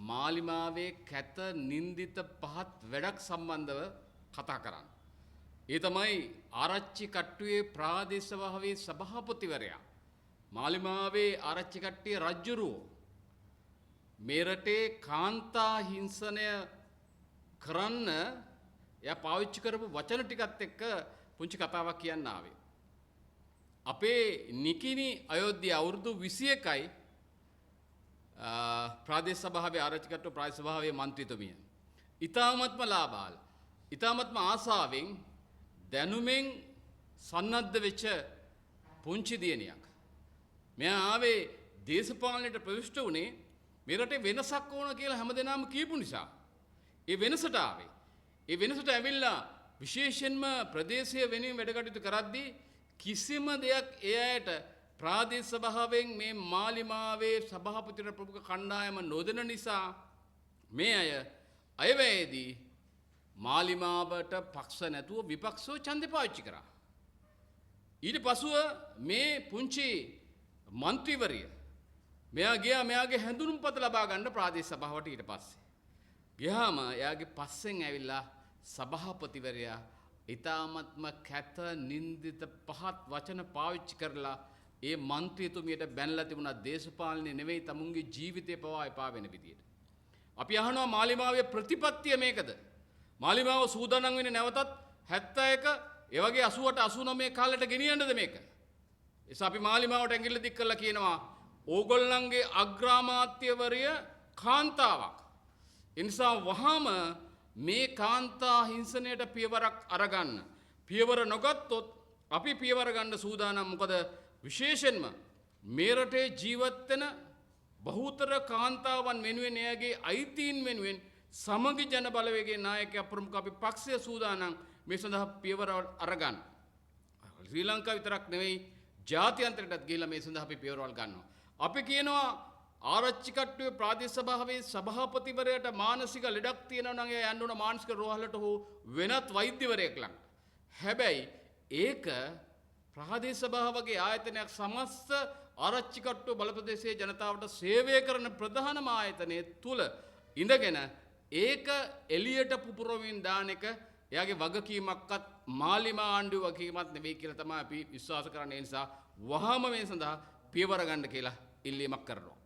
මාලිමාවේ කැත නින්දිත පහත් වැඩක් සම්බන්ධව කතා කරන්න. ඒ තමයි ආරච්චි කට්ටුවේ ප්‍රාදේශ සභාවේ සභාපතිවරයා, මාලිමාවේ ආරච්චි කට්ටිය රජ්ජුරුවෝ මේ රටේ කාන්තා හිංසනය කරන්න එයා පාවිච්චි කරපු වචන ටිකත් එක්ක පුංචි කතාවක් කියන්න ආවේ. අපේ නිකිනි අයෝධ්‍ය අවුරුදු 21යි ප්‍රාදේශ සභාවේ ආරච්චි කට්ටුව ප්‍රාදේශ සභාවේ මන්ත්‍රීතුමිය. ඉතාමත්ම ලාබාල, ඉතාමත්ම ආසාවෙන් දැනුමෙන් සන්නද්ධ වෙච්ච පුංචි දියණියක්. මෙයා ආවේ දේශපාලනයට ප්‍රවිෂ්ඨ වුණේ මේ රටේ වෙනසක් ඕන කියලා හැමදෙනාම කියපු නිසා. ඒ වෙනසට ආවේ. ඒ වෙනසට ඇවිල්ලා විශේෂයෙන්ම ප්‍රදේශය වෙනුවෙන් වැඩ කටයුතු කරද්දී කිසිම දෙයක් ඒ අයට ප්‍රාදේශ සභාවෙන් මේ මාලිමාවේ සභාපතිවර ප්‍රමුඛ කණ්ඩායම නොදෙන නිසා මේ අය අයවැයේදී මාලිමාවට පක්ෂ නැතුව විපක්ෂව ඡන්දේ පාවිච්චි කරා. ඊට පසුව මේ පුංචි මන්ත්‍රීවරිය මෙයා ගියා මෙයාගේ හැඳුනුම්පත ලබා ගන්න ප්‍රාදේශ සභාවට. ඊට පස්සේ ගියාම එයාගේ පස්සෙන් ඇවිල්ලා සභාපතිවරයා ඉතාමත්ම කැත නින්දිත පහත් වචන පාවිච්චි කරලා ඒ මන්ත්‍රීතුමියට බැනලා තිබුණා දේශපාලනේ නෙවෙයි තමුන්ගේ ජීවිතේ පවා එපා වෙන විදියට. අපි අහනවා මාලිමාවේ ප්‍රතිපත්තිය මේකද? මාලිමාව සූදානම් වෙන්නේ නැවතත් 71 ඒ වගේ 88 89 කාලෙට ගෙනියන්නද මේක? එසා අපි මාලිමාවට ඇඟිල්ල දික් කරලා කියනවා ඕගොල්ලන්ගේ අග්‍රාමාත්‍යවරිය කාන්තාවක්. ඒ නිසා වහාම මේ කාන්තා හිංසනයට පියවරක් අරගන්න. පියවර නොගත්තොත් අපි පියවර ගන්න සූදානම්. මොකද විශේෂයෙන්ම මේ රටේ ජීවත් වෙන බහුතර කාන්තාවන් වෙනුවෙන්, එයාගේ අයිතීන් වෙනුවෙන් සමගි ජන බලවේගයේ නායකයා ප්‍රමුඛ අපි පක්ෂය සූදානම් මේ සඳහා පියවර අරගන්න. ශ්‍රී ලංකාව විතරක් නෙවෙයි ජාත්‍යන්තරයටත් ගිහිල්ලා මේ සඳහා අපි පියවරවල් ගන්නවා. අපි කියනවා ආරච්චි කට්ටුවේ ප්‍රාදේශ සභාවේ සභාපතිවරයාට මානසික ලෙඩක් තියෙනවා නම් එයා යන්න ඕන මානසික රෝහලට හෝ වෙනත් වෛද්‍යවරයෙක් ළඟට. හැබැයි ඒක ප්‍රාදේශ සභාව වගේ ආයතනයක් සමස්ත ආරච්චි කට්ටුව බලප්‍රදේශයේ ජනතාවට සේවය කරන ප්‍රධානම ආයතනය තුල ඉඳගෙන ඒක එළියට පුපුරමින් දාන එක එයාගේ වගකීමක්වත් මාලිමා ආණ්ඩුවේ වගකීමක් නෙවෙයි කියලා තමයි අපි විශ්වාස කරන්නේ. ඒ නිසා වහාම මේ සඳහා පියවර ගන්න කියලා ඉල්ලීමක් කරනවා.